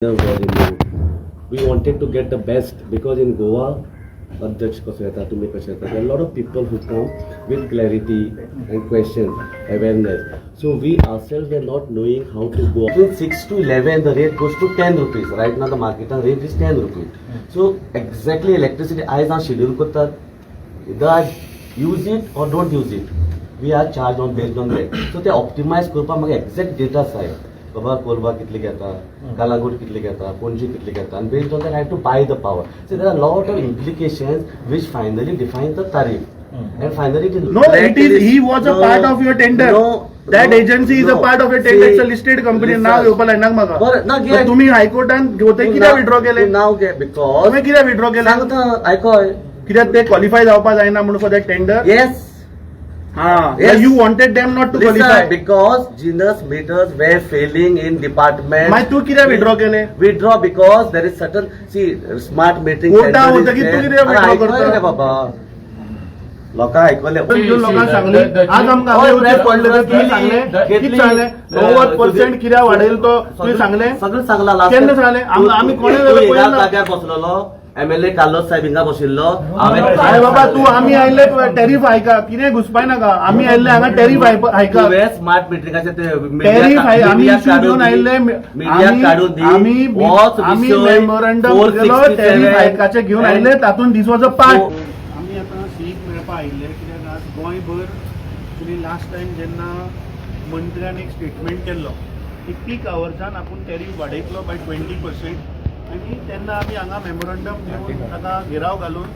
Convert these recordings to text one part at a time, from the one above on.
Were removed. We wanted to get the best because in Goa, अध्यक्ष कसो येता, तुमी कशें येता, there are lot of people who come with clarity and question, awareness. So we ourselves were not knowing how to go. Between 6 to 11, the rate goes to 10 rupees. Right now the market rate is 10 rupees. So exactly electricity आयज हांव schedule करतात, either I use it or don't use it. We are charged on based on that. So ते ऑप्टिमायज करपाक म्हाका exact data जाय, बाबा कोलवा कितले घेता, कलांगूट कितले घेता, पणजी कितले घेता, आनी based on that I have to buy the power. So there are lot of implications which finally define the tariff. And finally it is No, it is. He was a part of your tender. No, That no, agency is a no. part of your tender. See, It's a listed company. listen. नाव घेवपा लायनाक म्हाका. बरं, ना, घे. तर तुम्ही हायकोर्टान घेवते कित्याक withdraw केले? नाव घे because तुम्ही कित्याक विड्रॉ केले? सांगता, आयकोय. कित्याक ते क्वालिफाय जावपा जायना म्हणून फॉर that tender? Yes. हा. Yes. You wanted them not to Listen, qualify. Because Genus meters were failing in department. मागीर तूं कित्याक विड्रॉ केले? Withdraw because there is certain, see, smart metering. Quota center is होतं की there. तू कित्याक अरे withdraw आयकय करता? रे बाबा, लोकांक आयकले. घेऊन लोकांक सांगले, आज आमकां हांगा येवचें पडलें तर तुवें सांगलें, कितें सांगलें? 90% कित्याक वाडयलो तो तुवें सांगलें? सगळें सांगला last. केन्ना सांगलें? आमी कोणें जाल्यार पळयलें ना. जाग्यार बसलेलो, एमएलए कार्लोस साहेब हिंगा बशिल्लो हांवें. अरे बाबा, तूं आमी आयिल्ले टॅरिफ आयका, कितें घुसपाय नाका. आमी आयिल्ले हांगा टॅरिफ आयका. तुवें स्मार्ट मिटरिंगाचे ते टॅरिफ आमी इश्यू घेवन आयिल्ले. मिडियाक काडून दी. आमी होच आमी विशय मेमोरंडम केलो, 467 टॅरिफ हायकाचे घेवन आयिल्ले, तातूंत दीस वॉज अ पार्ट. आमी आतां सीईक मेळपा आयिल्ले कित्याक आज गोंयभर एक्चुली लास्ट टायम जेन्ना मंत्र्यान एक स्टेटमेंट केल्लो की पीक आवर्सान आपूण टॅरीफ वाडयतलो बाय 20%, आनी तेन्ना आमी हांगा मेमोरंडम दिवन ताका घेराव घालून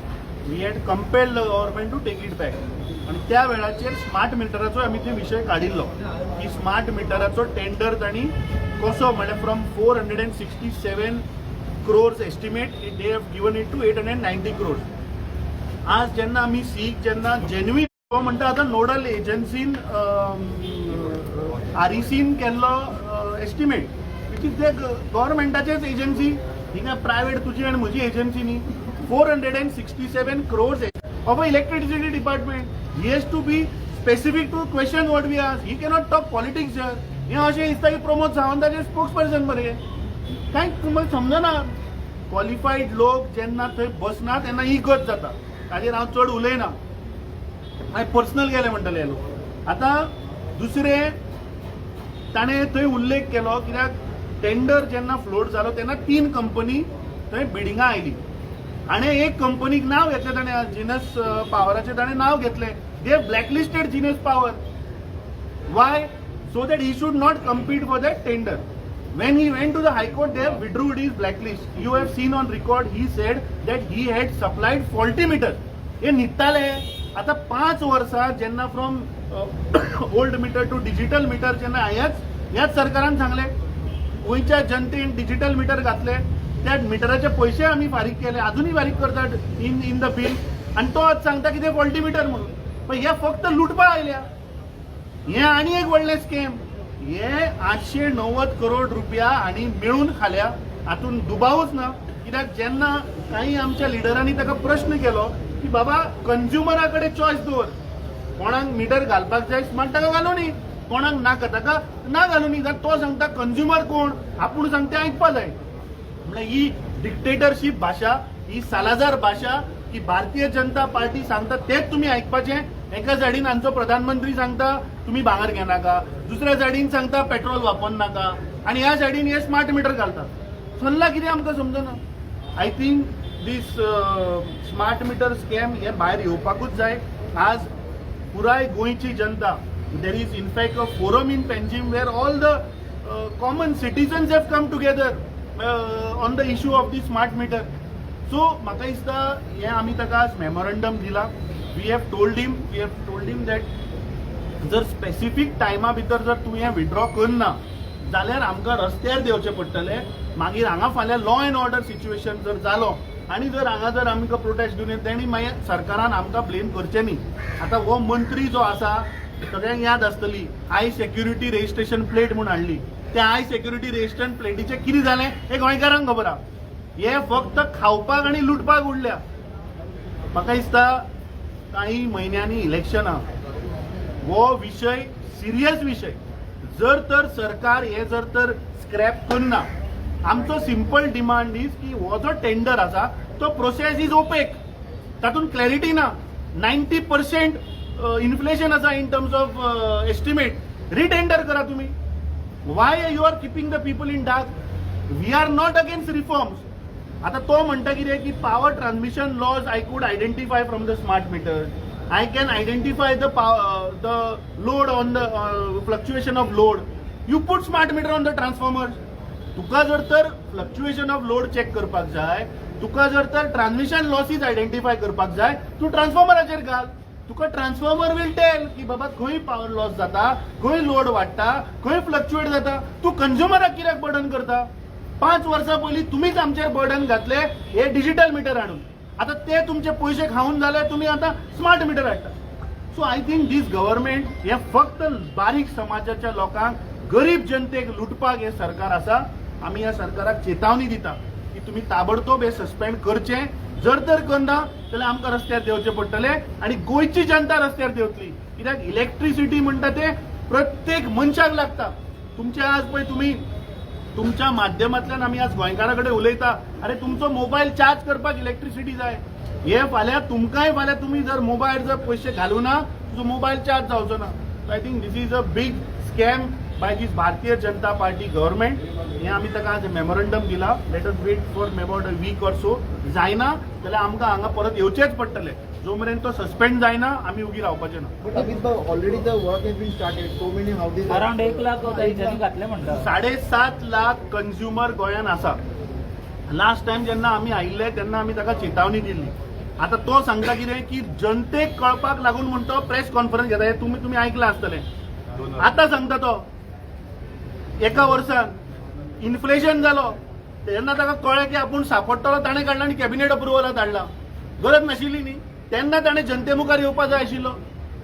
we had compelled the government to take it back. आनी त्या वेळाचेर स्मार्ट मिटराचो आमी ते विशय काडिल्लो की स्मार्ट मिटराचो टेंडर तांणी कसो, म्हणल्यार from 467 crores estimate, they have given it to 890 crores. आज जेन्ना आमी सीईक जेन्ना जेन्युइन म्हणटा, आतां नोडल एजन्सीन आरईसीन केल्लो एस्टिमेट, which is ते गव्हर्मेंटाचेच एजन्सी, हिंगा प्रायवेट तुजी आनी म्हजी एजन्सी न्ही. 467 crores of a electricity department, he has to be specific to question what we ask. He cannot talk politics. Sir, हें अशें दिसता की प्रमोद सावंताचे स्पोक्स पर्सन मरे. कांय तुमकां समजना. क्वॉलिफाईड लोक जेन्ना थंय बसना तेन्ना ही गत जाता. ताजेर हांव चड उलयना, मागीर पर्सनल गेले म्हणटले हे लोक. आतां दुसरें, ताणें थंय उल्लेख केलो, कित्याक टेंडर जेन्ना फ्लोट जालो तेन्ना तीन कंपनी थंय बिडिंगां आयली आनी एक कंपनीक नांव घेतलें ताणें, जिनस पावराचें ताणें नांव घेतलें. They blacklisted Genus Power. Why? So that he should not compete for that tender. When he went to the High Court, they have withdrew his blacklist. You have seen on record, he said that he had supplied faulty meter. हे न्हिदताले. आता 5 वर्सां जेन्ना from old meter to digital meter जेन्ना ह्याच ह्याच सरकारान सांगले, गोंयच्या जनतेन डिजिटल मिटर घातले, त्या मिटराचे पयशे आमी फारीक केले, अजुनूय फारीक करतात इन the bill, आनी तो आज सांगता की ते फॉल्टी मिटर म्हणून. पण हे फक्त लुटपा आयल्या. हे आनी एक व्हडलें स्कॅम. हे 890 करोड रुपया आनी मेळून खाल्या, हातून दुबावच ना. कित्याक जेन्ना काही आमच्या लिडरांनी ताका प्रश्न केलो की बाबा, कंज्युमरा कडेन चॉयस दवर, कोणाक मिटर घालपाक जाय स्मार्ट ताका घालूनी, कोणाक नाका ताका ना घालूनी, जाल्यार तो सांगता कंज्युमर कोण, आपूण सांगता आयकपा जाय. म्हणल्यार ही डिक्टेटरशीप भाशा, ही सालाजार भाशा की भारतीय जनता पार्टी सांगता तेच तुमी आयकपाचें. एका सायडीन आमचो प्रधानमंत्री सांगता तुमी भांगर घेनाका, दुसऱ्या सायडीन सांगता पेट्रोल वापरनाका, आनी ह्या सायडीन हे स्मार्ट मिटर घालतात. चल्ला कितें आमकां समजना. I think this smart meter scam हे भायर येवपाकूच जाय. आज पुराय गोंयची जनता, there is in fact a forum in Panjim where all the common citizens have come together on the issue of the smart meter. So म्हाका दिसता हें आमी ताका आज मेमोरंडम दिला. We have told him that जर स्पेसिफीक टायमा भितर जर तूं हें विड्रॉ करना जाल्यार आमकां रस्त्यार देंवचें पडटलें. मागीर हांगा फाल्यां लॉ एंड ऑर्डर सिच्युएशन जर जालो आनी जर हांगा जर आमकां प्रोटेस्ट दिवन येता, तेणी मागीर सरकारान आमकां ब्लेम करचें न्ही. आतां हो मंत्री जो आसा, सगळ्यांक याद आसतली, I security registration plate म्हूण हाडली. त्या I security registration प्लेटीचें कितें जालें हें गोंयकारांक खबर आहा. हे फक्त खावपाक आनी लुटपाक उरल्या. म्हाका दिसता काही म्हयन्यांनी इलेक्शनां, हो विशय सिरियस विशय. जर तर सरकार हे जर तर स्क्रॅप करना आमचो सिंपल डिमांड is की हो जो टेंडर आसा तो प्रोसेस is opaque, तातूंत क्लॅरिटी ना. 90% इन्फ्लेशन आसा in terms of estimate. Retender करा तुम्ही. Why you are keeping the people in dark? We are not against reforms. आता तो म्हणटा कितें की power transmission loss I could identify from the smart meter, I can identify the load on the fluctuation of load. You put smart meter on the transformer. तुका जर तर fluctuation of load check करपाक जाय, तुका जर तर transmission लॉसीज identify करपाक जाय, तूं ट्रान्सफॉर्मराचेर घाल. तुका ट्रान्सफॉर्मर will tell की बाबा खंय पावर लॉस जाता, खंय लोड वाडटा, खंय फ्लक्च्युएट जाता. तूं कंज्युमराक कित्याक बर्डन करता? 5 वर्सां पयलीं तुमीच आमचेर बर्डन घातले हे डिजिटल मिटर हाडून. आतां ते तुमचे पयशे खावन जाले, तुमी आतां स्मार्ट मिटर हाडटा. So I think this government हे फक्त बारीक समाजाच्या लोकांक, गरीब जनतेक लुटपाक हे सरकार आसा. आमी ह्या सरकाराक चेतावणी दिता की तुमी ताबडतोब हे सस्पेंड करचे. जर तर करना जाल्यार आमकां रस्त्यार देंवचें पडटलें आनी गोंयची जनता रस्त्यार देंवतली, कित्याक इलेक्ट्रिसिटी म्हणटा ते प्रत्येक मनशाक लागता. तुमचे आज पळय, तुमी तुमच्या माध्यमांतल्यान आमी आज गोंयकारा कडेन उलयता. अरे, तुमचो मोबायल चार्ज करपाक इलेक्ट्रिसिटी जाय. हे फाल्यां तुमकांय, फाल्यां तुमी जर मोबायल जर पयशे घालू ना, तुजो मोबायल चार्ज जावचो ना. So I think this is a big scam by this Bharatiya Janata Party government. हें आमी ताका आज मेमोरंडम दिला. Let us wait for about a week or so. जायना जाल्यार आमकां हांगा परत येवचेंच पडटलें. जो मेरेन तो सस्पेंड जायना, आमी उगी रावपाचे ना. But Amit Bhau, already the work has been started. So many houses. Around 1 lakh तेंच्यांनी घातले म्हणटा. 7.5 लाख कंज्युमर गोंयान आसा. लास्ट टायम जेन्ना आमी आयिल्ले तेन्ना आमी ताका चेतावणी दिल्ली. आतां तो सांगता कितें की जनतेक कळपाक लागून म्हण तो प्रेस कॉन्फरन्स घेता. हें तुमी आयकलां आसतलें. आतां सांगता तो एका वर्सान इन्फ्लेशन जालो तेन्ना ताका कळ्ळें की आपूण सापडटलो. ताणें काडला आनी कॅबिनेट अप्रुवलाक धाडला. गरज नाशिल्ली न्ही. तेन्ना ताणें जनते मुखार येवपा जाय आशिल्लो,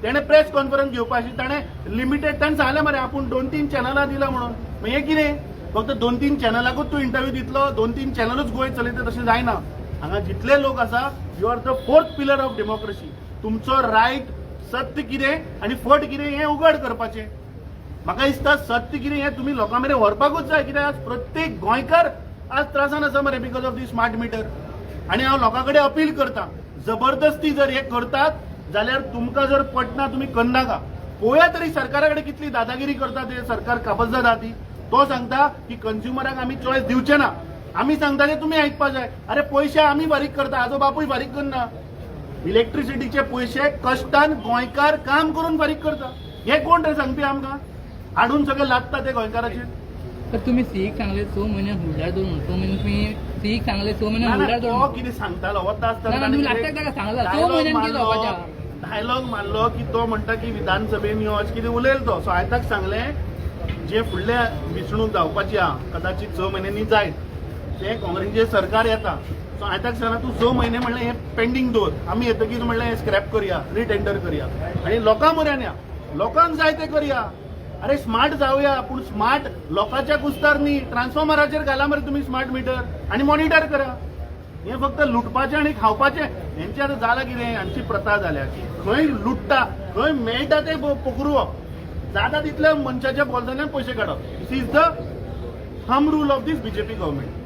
तेणें प्रेस कॉन्फरन्स घेवपा आशिल्ली. ताणें लिमिटेड, ताणें सांगलें मरे आपूण दोन तीन चॅनलां दिला म्हणून. मागीर हें कितें, फक्त दोन तीन चॅनलाकूच तूं इंटरव्यू दितलो? दोन तीन चॅनलूच गोंय चलयता तशें जायना. हांगा जितले लोक आसा, you are the fourth pillar of democracy. तुमचो रायट सत्य कितें आनी फट कितें हें उघड करपाचें. म्हाका दिसता सत्य कितें हें तुमी लोकां मेरेन व्हरपाकूच जाय, कित्याक आज प्रत्येक गोंयकार आज त्रासान आसा मरे because of the smart meter. आनी हांव लोकां कडेन अपील करता, जबरदस्ती जर हे करतात जाल्यार तुमकां जर पटना तुमी करनाका. पळोवया तरी सरकारा कडेन कितली दादागिरी करता ते. सरकार काबझ ती. तो सांगता की कंज्युमराक आमी चॉयस दिवचे ना, आमी सांगता ते तुमी आयकपा जाय. अरे, पयशे आमी फारीक करता, आजो बापूय फारीक करना. इलेक्ट्रिसिटीचे पयशे कश्टान गोंयकार काम करून फारीक करता. हे कोण रे सांगपी आमकां? हाडून सगळे लादता ते गोंयकाराचेर. तर तुम्ही सीईक सांगले 6 म्हयने होल्डार दवरून, 6 म्हयने तुम्ही सीईक सांगले 6 म्हयने ना, ना, होल्डार तो दवरून. कितें सांगतालो वता आसतना. ना, ना, तुम्ही लागताक ताका सांगला, 6 म्हयन्यान कितें जावपाचें? डायलॉग मारलो की तो म्हणटा की विधानसभेन यो अशें कितें उलयलो तो. सो हांवें ताका सांगलें, जे फुडल्या वेंचणूक जावपाची आहा, कदाचित 6 म्हयन्यांनी जायत, ते काँग्रेसीचें सरकार येता. सो हांवें ताका सांगलां, तूं 6 म्हयने म्हणलें हें पेंडींग दवर, आमी येतकीर म्हणलें हें स्क्रॅप करया, रिटेंडर करया आनी लोकां म्हऱ्यान या, लोकांक जाय तें करया. अरे, स्मार्ट जावया, पूण स्मार्ट लोकांच्या कुस्तार न्ही. ट्रान्सफॉर्मराचेर घाला मरे तुमी स्मार्ट मिटर आनी मॉनिटर करा. हे फक्त लुटपाचें आनी खावपाचें हेंचें आतां जालां. कितें हांची प्रथा जाल्या की खंय लुट्टा, खंय मेळटा तें पोखरुवप, जाता तितल्या मनशाच्या बोल्सांतल्यान पयशे काडप. This is the thumb rule of this BJP government.